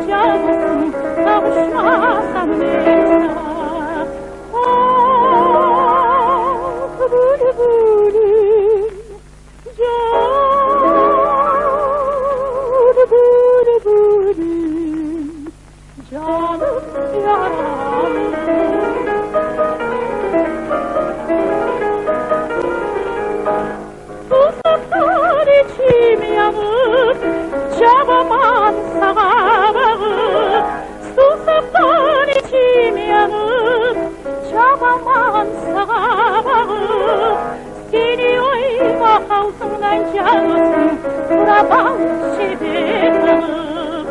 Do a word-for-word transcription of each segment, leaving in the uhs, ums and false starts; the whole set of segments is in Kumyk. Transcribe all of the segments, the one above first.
Жангызым, къавушмасам мен сагъа. Ах, бюлбюлюм, жан бюлбюлюм, жаным яралы. Сусапдан ичим янып, чабаман сагъа багъып. Сусапдан ичим янып, чабаман сагъа багъып. Сени ойлап авзунгдан, жангызым, турабан шербет агъып.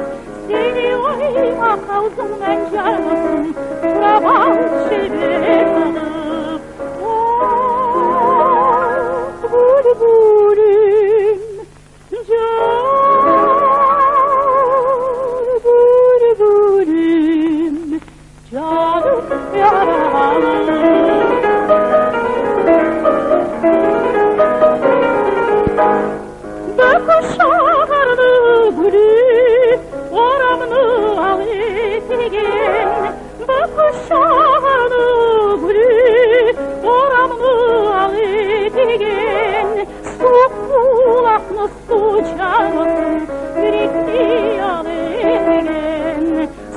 Сени ойлап авзунгдан, жангызым, турабан шербет агъып. Ах, бюлбюлюм, жан бюлбюлюм, жаным яралы. Бакъ шагьарны гюлю орамны ал этеген, бакъ шагьарны гюлю орамны ал этеген, сувукъ булакъны суву, жангызым, юрекни ял этеген.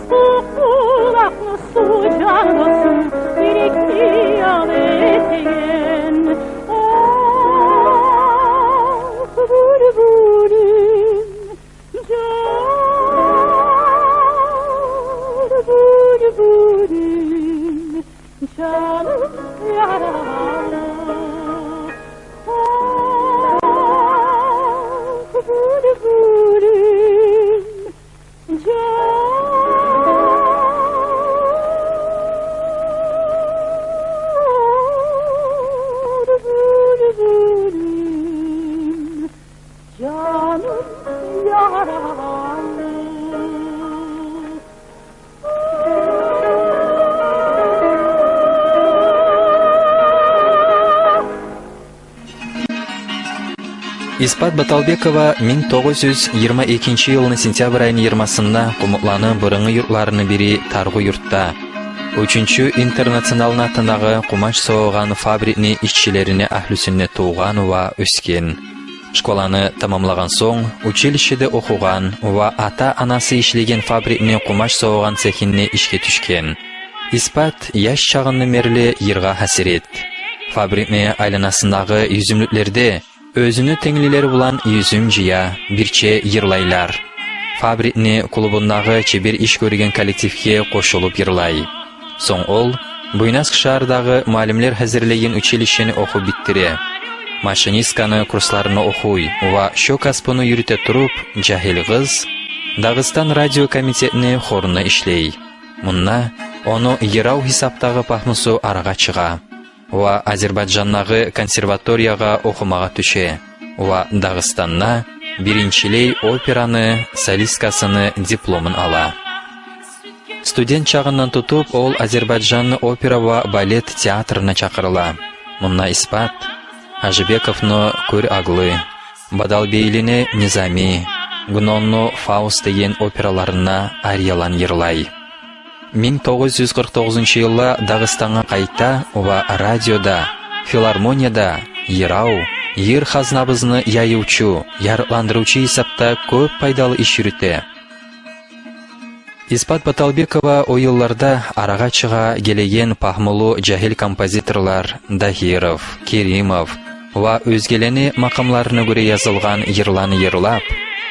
Сувукъ булакъны суву, жангызым, юрекни ял этеген. Ах, бюлбюлюм, жан бюлбюлюм, жаным яралы. Ах, бюлбюлюм, жан бюлбюлюм, жаным яралы. Исбат Баталбекова минг тогъуз юз йигирма экинчи йылны сентябрь айны йигирмасында къумукъланы бырынгъы юртларыны бири Таргъу юртда, Уьчюнчю интернационалны атындагъы къумач савагъан фабрикни ишчилерини агьлюсюнде тувгъан ва оьсген. Школаны тамамлагъан сонг, училищеде охугъан ва ата-анасы ишлеген фабрикни къумач савагъан цехинде ишге тюшген. Исбат яш чагъындан берли йыргъа гьасирет. Фабрикни айланасындагъы юзюмлюклерде оьзюню тенглилери булан юзюм жыя, бирче йырлайлар. Фабрикни клубундагъы чебер иш гёрген коллективге къошулуп йырлай. Сонг ол Буйнакск шагьардагъы муаллимлер гьазирлейген училищени охуп битдире. Машинистканы курсларына охуй ва шо касбуну юрюте туруп, жагьил къыз Дагъыстан радио комитетни хорунда ишлей. Мунда ону йырав гьисапдагъы пагьмусу арагъа чыгъа ва Азербайжандагъы консерваториягъа охумагъа тюше ва Дагъыстанда биринчилей операны солисткасыны дипломун ала. Студент чагъындан тутуп, ол Азербайжанны опера ва балет театрына чакъырыла. Мунда Исбат Гьажибековну «Кёр аглы», Бадалбейлини «Низами», Гунонну «Фауст» деген операларында арияланы йырлай. Минг тогъуз юз къыркъ тогъузунчу йылда Дагъыстангъа къайта ва радиода, филармонияда йырав, йыр хазнабызны яйывчу, ярыкъландырывчу гьисапда кёп пайдалы иш юрюте. Исбат Баталбекова о йылларда арагъа чыгъа гелеген пагьмулу жагьил композиторлар Дагьиров, Керимов ва оьзгелени макъамларына гёре язылгъан йырланы йырлап,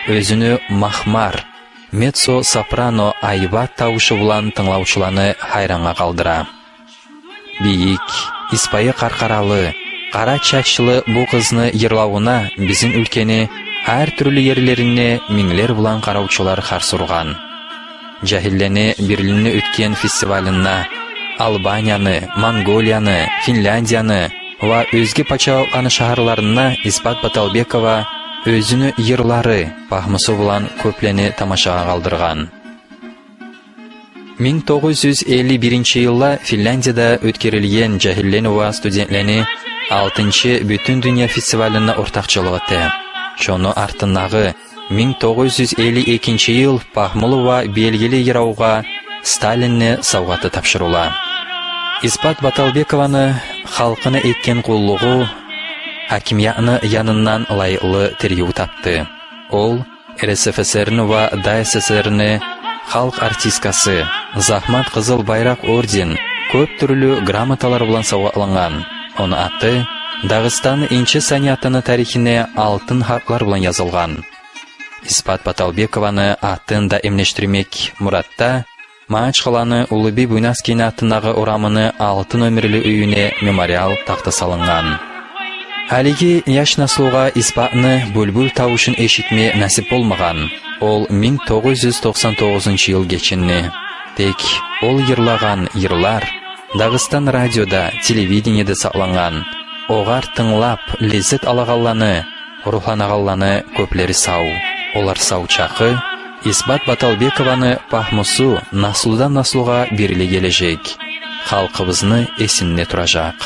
оьзюню махмар, меццо-сопрано айбат тавушу булан тынглавчуланы гьайрангъа къалдыра. Бийик, исбайы къаркъаралы, къара чачлы бу къызны йырлавуна бизин уьлкени гьар тюрлю ерлеринде минглер булан къаравчулар харс ургъан. Жагьиллени Берлинде оьтген фестивалында, Албанияны, Монголияны, Финляндияны ва оьзге пачалыкъланы шагьарларында Исбат Баталбекова оьзюню йырлары, пагьмусу булан кёплени тамашагъа къалдыргъан. Минг тогъуз юз элли биринчи йылда Финляндияда оьтгерилген жагьиллени ва студентлени алтынчы бютюн дюнья фестивалында ортакъчылыкъ эте. Шону артындагъы минг тогъуз юз элли экинчи йыл пагьмулу ва белгили йыравгъа Сталинни савгъаты тапшурула. Исбат Баталбекованы халкъына этген къуллугъу гьакимиятны янындан лайыкълы тергев тапды. Ол РСФСР-ни ва ДАССР-ни халкъ артисткасы, Загьмат Къызыл Байракъ орден, кёп тюрлю грамоталар булан савгъатлангъан. Ону аты Дагъыстанны инче саниятыны тарихине алтын гьарплар булан язылгъан. Исбат Баталбекованы атын даимлешдирмек муратда Магьачкъаланы Уллубий Буйнакскийни атындагъы орамыны алты номерли уьюне мемориал тахта салынгъан. Гьалиги яш наслугъа Исбатны бюлбюл тавушун эшитме насип болмагъан. Ол минг тогъуз юз токъсан тогъузунчу йыл гечинди. Тек ол йырлагъан йырлар Дагъыстан радиода, телевидениеде сакълангъан. Огъар тынглап леззет алагъанланы, ругьланагъанланы кёплери сав. Олар сав чакъы Исбат Баталбекованы пагьмусу наслудан наслугъа бериле гележек. Халкъыбызны эсинде туражакъ.